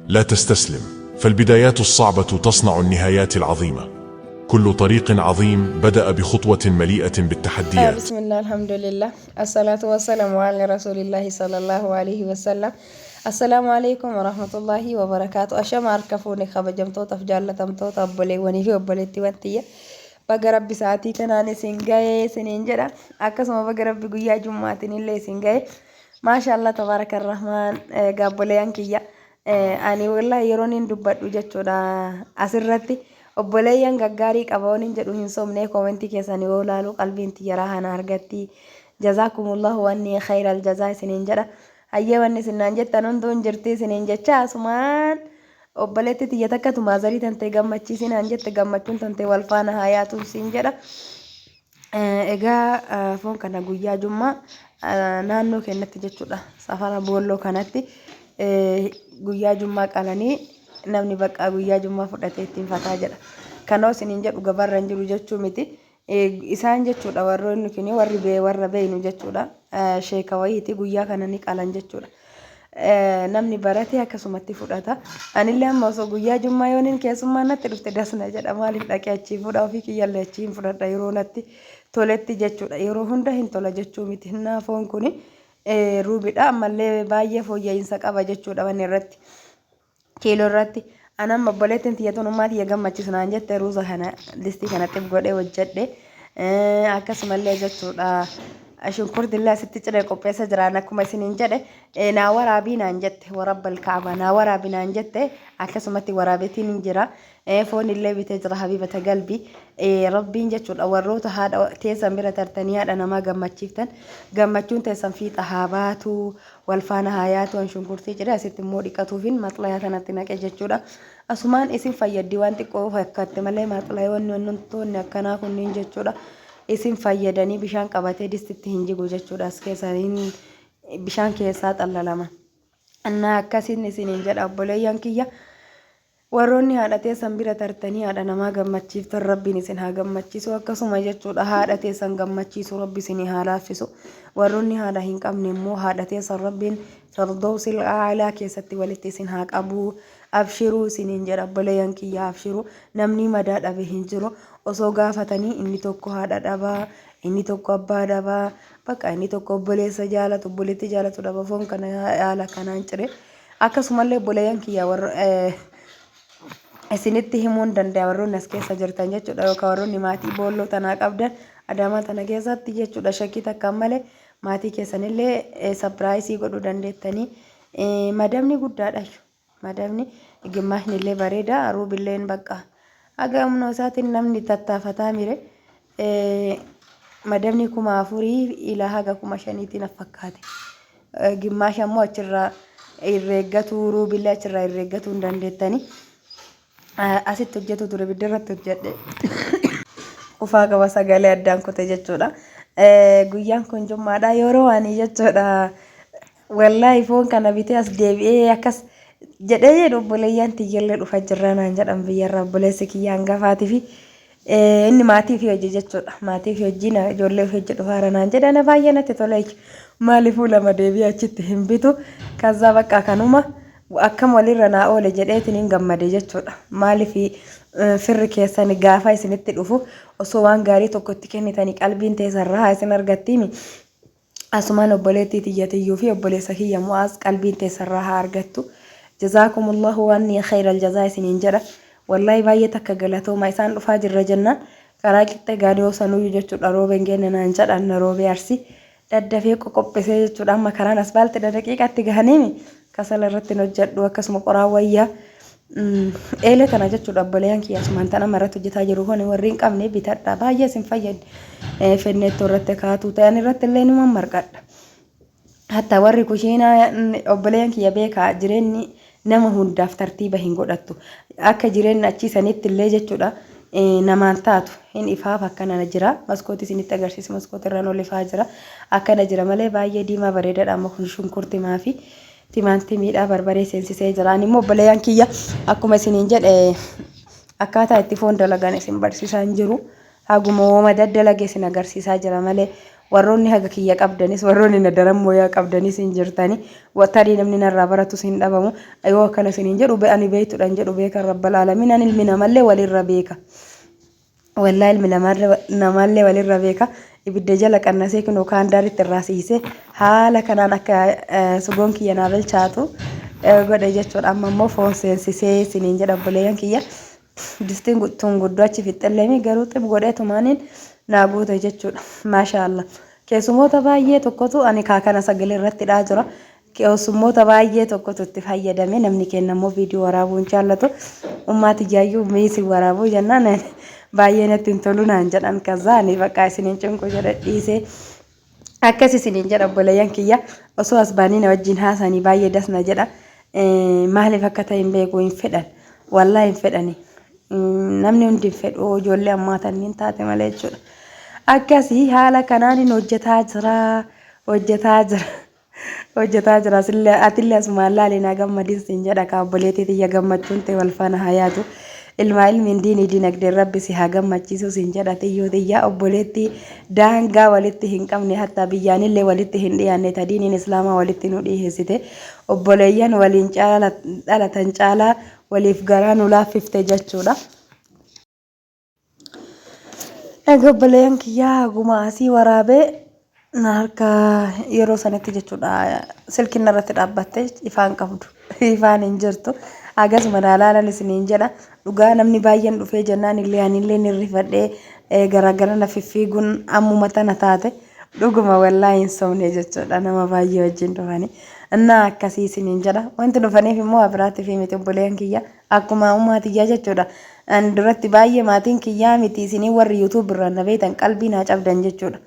لا تستسلم، فالبدايات الصعبة تصنع النهايات العظيمة. كل طريق عظيم بدأ بخطوة مليئة بالتحديات. بسم الله، الحمد لله، الصلاة والسلام على رسول الله صلى الله عليه وسلم. السلام عليكم ورحمة الله وبركاته. Ashama harka fuune, kabajamtootaaf jaallatamtoota obboleewwanii fi obboleettiiwwan tiyya. Baga Rabbi sa'aatii kanaan isin ga'ee isiniin jedha. Akkasuma baga Rabbi guyyaa Jummaatiin illee isin ga'e. Maasha Allah, tabaaraka rahmaan. Gaabboleeyyan kiyya. Ani wallahi yeroon hin dubbadhu jechuudha, asirratti obboleeyyan gaggaarii qaba waan hin jedhu hin somne. Koomentii keessan yoo ilaalu qalbiin tiyya rahaa argatti. جزاكم الله عني خير الجزاء isiniin jedha. Hayyee, wanni isin naan jettan hunduu hin jirti isiniin jecha. Asumaan obboleetti tiyya takkatu maazarii tantee gammachiisi naan jette, gammachuun tantee wal faana haa yaatu siin jedha. Egaa foon kana guyyaa Jummaa naannoo keenyatti jechuudha, safara Boolloo kanatti guyyaa Jummaa qalanii namni bakka guyyaa Jummaa fudhatee ittiin fataa jedha. Kanoo isiniin jedhu gabarra hin jiru jechuu miti. Isaan jechuudha, warroonni kuni warri bee warra beeynu jechuudha. Sheeka wayiiti, guyyaa kana ni qalan jechuudha. Namni barate akkasumatti fudhata. Anillee amma osoo guyyaa Jummaa yooniin keessummaa natti dhufte dasna jedha. Maaliif dhaqee achii fuudha? Ofii kiyyallee achii hin fudhadha yeroo natti toletti jechuudha. Yeroo hunda hin tola jechuu miti. Foon kuni ruubidha. Ammallee baay'ee fooyya'insa qaba jechuudha wanni irratti. Kiiloo irratti. Anamma obboleettiin tiyya tun ummaa tiyya gammachiisu naan jette, ruuza kana distii kana xib godhee hojjedhe. Akkasumallee jechuudha, shunkurti illee asitti ciree qopheessa jiraan. Akkuma isiniin jedhe, naa waraabii naan jette, ورب الكعبة naa waraabii naan jette, akkasumatti waraabeetiin hin jira. Foon illee bitee jira. حبيبة قلبي, Rabbiin jechuudha warroota haadha teessan bira tartanii haadha namaa gammachiiftan gammachuun teessan fiixa haa baatu, wal faana haa yaatu. An shunkurtii ciree asitti immoo dhiqatuufin maxlayaa kanatti naqe jechuudha. Asumaan isin fayyaddi, waan xiqqoo fakkaatti malee maxlayoonni wantoonni akkanaa kunniin jechuudha isin fayyadanii bishaan qabatee distitti hin jigu jechuudha, as keessa bishaan keessaa xallalama. Innaa akkasiin isiniin jedha, obboleeyyan kiyya. Warroonni haadha teessan bira tartanii haadha namaa gammachiiftan Rabbiin isin haa gammachiisu. Akkasuma jechuudha, haadha teessan gammachiisu Rabbi isin haa laaffisu. Warroonni haadha hin qabne immoo haadha teessan Rabbiin فردوس الأعلى keessatti walitti isin haa qabu. Abshiruu isiniin jedha, obboleeyyan kiyya, abshiruu. Namni madaa dhabe hin jiru. Osoo gaafatanii inni tokko haadha dhabaa, inni tokko abbaa dhabaa, bakka inni tokko obboleessa jaalatu, obboleetti jaalatu dhaba. Foon kana haala kanaan cire. Akkasumallee obboleeyyan kiyya, warra isinitti himuu hin danda'a, warroonni as keessa jirtan jechuudha, yookaan warroonni maatii Boolloo tanaa qabdan Adaamaa tana keessatti jechuudha, shakkii takkaan malee maatii keessanillee surprise godhuu dandeettanii. Madabni guddaadha, madabni gimmaashni illee bareeda, ruubilleen bakka haga humna isaatiin namni tattaafataa mire. Madabni 4000 ilaa haga 5000tiin fakkaate. Gimmaasha immoo achirraa herreeggatu, ruubillee achirraa herreeggatuu hin dandeettanii. Asitti hojjetu ture, ibidda irratti hojjedhe. Qufaa qaba, sagalee addaan kute jechuudha. Guyyaan kun Jummaadha yeroo ani jechuudha. Wallaahi foon kana bitee as deebi'ee akkas jedhee jedhu, obboleeyyan tiyyallee dhufa jirra naan jedhan biyyarraa, obboleessi kiyya hangafaatii fi inni maatii fi hojii jechuudha. Maatii fi hojii ijoollee ofii hojii dhufaara naan jedhe, ana baay'ee natti tola jechuudha. Maaliifuu lama deebi'ee achitti hin bitu. ከዛ bakka kanuma akkam walirra naa oole jedheetiin hin gammade jechuudha. Maaliif firri keessan gaafa isinitti dhufu osoo waan gaarii tokko itti kennitanii qalbiin teessan rahaa isin argattiimi. Asumaan obboleettii tiyyatiyyuu fi obboleessa kiyya Mu'aaz qalbiin teessan rahaa argattu. جزاكم الله عني خير الجزاء isiniin jedha. Wallaahi baay'ee takka galatooma. Isaan dhufaa jirra jennaan karaa qixxee gaadiyoo sanuyyuu jechuudha, roobeen geenne naan jedhan, na roobee Arsii. Daddafee qoqophisee jechuudha. Amma karaan asfaaltiidha, daqiiqaatti gahaniimi kasala irratti hin hojjedhu, akkasuma qoraan wayyaa. Eelee tana jechuudha, obboleeyyan kiyya, asumaan tan amma irratti hojjetaa jiru kun warri hin qabne bitadha, baay'ee isin fayyaddi. Fenneettoo irratti kaatuu ta'an irratti illee numa marqadha. Hatta warri kushiinaa, obboleeyyan kiyya, beekaa, jireenyi nama hundaaf tartiiba hin godhattu. Akka jireenya achii sanitti illee jechuudha namaan taatu hin ifaaf akkana jira. Maskootii isinitti agarsiisu, maskootii irraan ol ifaa jira. Akkana jira malee baay'ee diimaa bareedaadha. Amma kun shunkurtimaa fi timaantimiidha, barbaree seensisee jira. Ani immoo, obboleeyyan kiyya, akkuma isiniin jedhe akkaataa itti foon dalagan isin barsiisaa hin jiru. Haguma wooma daddalage isin agarsiisaa jira malee Warroonni haga kiyya qabdanis warroonni na daran mooyaa qabdanis hin jirtani. Tarii namni narraa baratus hin dhabamu. Yoo akkana isiniin jedhu ani beeytudha hin jedhu, beekan rabbal aalamiin. Ani ilmi namallee walirra beeka. Wallaa ilmi namaallee walirra beeka. Ibidda jala qannasee kunoo kaan daaritti irraa siisee haala kanaan akka sugoon kiyya naa bilchaatu godhe jechuudha. Amma immoo foon seensisee isiniin jedha obboleeyyan kiyya. Distiin tun guddoo achi fixxelleemi garuu xib godhee tumaaniin naa guute jechuudha. Maasha Allah. Keessumoota baay'ee tokkotu ani kaa kana sagalee irratti dhaa jira. Keessummoota baay'ee tokkotu itti fayyadame. Namni keenya immoo viidiyoo waraabuu hin jaallatu. Ummaati jaayyuu miisi waraabuu jennaan baay'ee natti hin tolu naan jedhan. Kazaa ani bakka isin hin cinqu jedhe dhiisee. Akkas isiniin jedha obboleeyyan kiyya, osoo as baanii na wajjin haasanii baay'ee das na jedha. Maaliif akka ta'e hin beeku, hin fedhan. Wallaahi hin fedhani. Namni hundi hin fedhu, ijoollee ammaa tanniin taate malee jechuudha. Akkasii haala kanaan hin hojjetaa jira, hojjetaa jira. Hojjetaa jira. Asillee atillee asumaan laali naa gammadin siin jedha kaa obboleettii tiyya, gammachuun ta'e wal faana haa yaatu. Ilmaa ilmiin diinii dinagdeen rabbi si haa gammachiisu siin jedha xiyyoo tiyya, obboleettii daangaa walitti hin qabne, hattaa biyyaanillee walitti hin dhiyaanne, ta diiniin islaamaa walitti nu dhiheessite, obboleeyyan waliin dhalatan caalaa waliif garaa nu laaffifte jechuudha. Egaa obboleeyyan kiyyaa, haguma asii waraabee na harka yeroo sanitti jechuudha, silkiin irratti dhaabbatte ifaan qabdu, ifaan hin jirtu. Akkasuma naa laalan isiniin jedha. Dhugaa namni baay'een dhufee jennaan illee anillee ni rifadhee garaagara na fiffiiguun ammuma tana taate. Dhuguma wallaahi hin sobne jechuudha, nama baay'ee wajjin dhufanii. Innaa akkasii isiniin jedha. Wanti dhufaniif immoo abiraatiif miti obboleeyyan kiyya. Akkuma ummaa tiyyaa jechuudha. Ani duratti baay'ee maatiin kiyyaa miti isinii warri YouTube irraan na beektan qalbii naa cabdan jechuudha.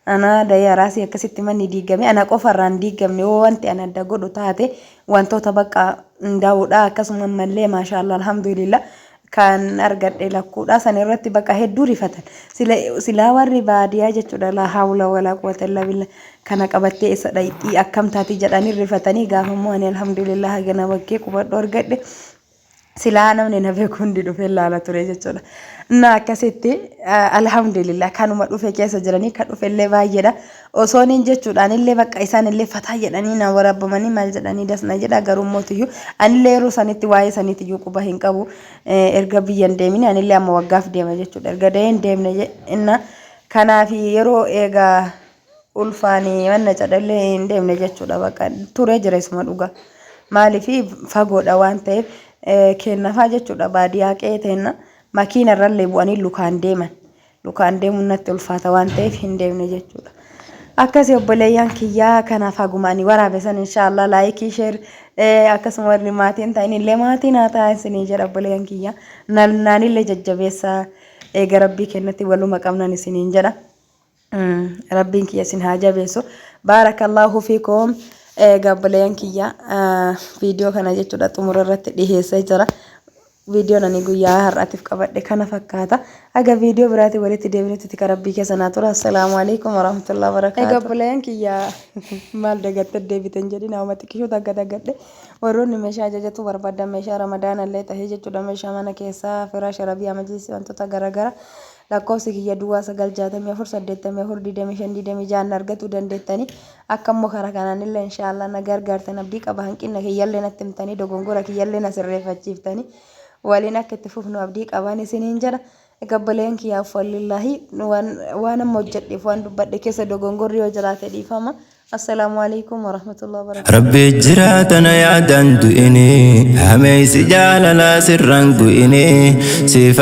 Ana dayee araasii akkasitti manni diigame ana qofa irraan diigamne. Yoo wanti ana adda godhu taate wantoota bakka hundaa'uudha, akkasuma ammallee maashaallah alhamdulillah kan argadhe lakkuudha. San irratti bakka hedduu rifatan. Silaa warri baadiyaa jechuudha, laa hawla walaa quwwata illaa billah, kana qabattee eessa dhayxii, akkam taati jedhanii rifatanii. Gaafa immoo ani alhamdulillah hagana bakkee qubadhu argadhe, silaa namni na beeku hundi dhufee laala ture jechuudha. Na akkasitti alhamdulillah kanuma dhufe keessa jiranii kan dhufe illee baay'eedha. Osoo niin jechuudhaan illee bakka isaan illee fataa jedhanii na waraabamanii maal jedhanii dasna jedha, garuu mootiyyuu anillee yeroo sanitti waa'ee saniitiyyuu quba hin qabu. Erga biyya hin deemini anillee amma waggaaf deema jechuudha. Erga da'ee hin deemne inna kanaaf yeroo eegaa ulfaanii manna cadhallee hin deemne jechuudha, bakka turee jira isuma dhugaa. Maaliif fagoodha waan ta'eef kennafaa jechuudha, baadiyyaa qe'ee teenna makiina irrallee bu'anii lukaan deeman. Lukaan deemuun natti ulfaata waan ta'eef hin deemne jechuudha. Akkasii obboleeyyan kiyyaa, kanaaf haguma ani waraabe san inshaallah like, share, akkasuma warri maatiin ta'in illee maatii naa ta'aa isinii jedha obboleeyyan kiyya. Naanillee jajjabeessaa, eega rabbii kennatti waluma qabnan isiniin jedha. Rabbiin kiyya isin haa jabeessu. Baarakallahu fiikum. Egaa obboleeyyan kiyya, viidiyoo kana jechuudha xumura irratti dhiheessee jira. Viidiyoon ani guyyaa har'aatiif qabadhe kana fakkaata. Haga viidiyoo biraatiin walitti deebinutti tika rabbii keessa naa tura. Assalaamu alaikum warahmatullahi wabarakaatuh. Egaa obboleeyyan kiyya, maal dagatte deebitan jedhin, hauma xiqqishoo takka dagadhe. Warroonni meeshaa ajajatu barbaadan, meeshaa ramadaana illee tahee jechuudha, meeshaa mana keessaa, firaasha, rabiyaa, majlisii, wantoota garaagaraa, lakkoofsi kiyya 0964 84 25 26 na argachuu dandeettanii. Akka immoo karaa kanaan illee inshaallah na gargaartan abdii qaba. Hanqina kiyyallee natti himtanii, dogongora kiyyallee na sirreeffachiiftanii, waliin akka itti fufnu abdii qaban isiniin jedha. Egaa obboleeyyan kiyyaaf wallillaahi waan amma hojjedheef waan dubbadhe keessa dogongorri yoo jiraate dhiifama. Assalaamu alaikum warahmatullahi wabarakatuh. Rabbi jiraatana yaadaan du'ini, hameessi jaalalaa sirraan gu'ini siifa.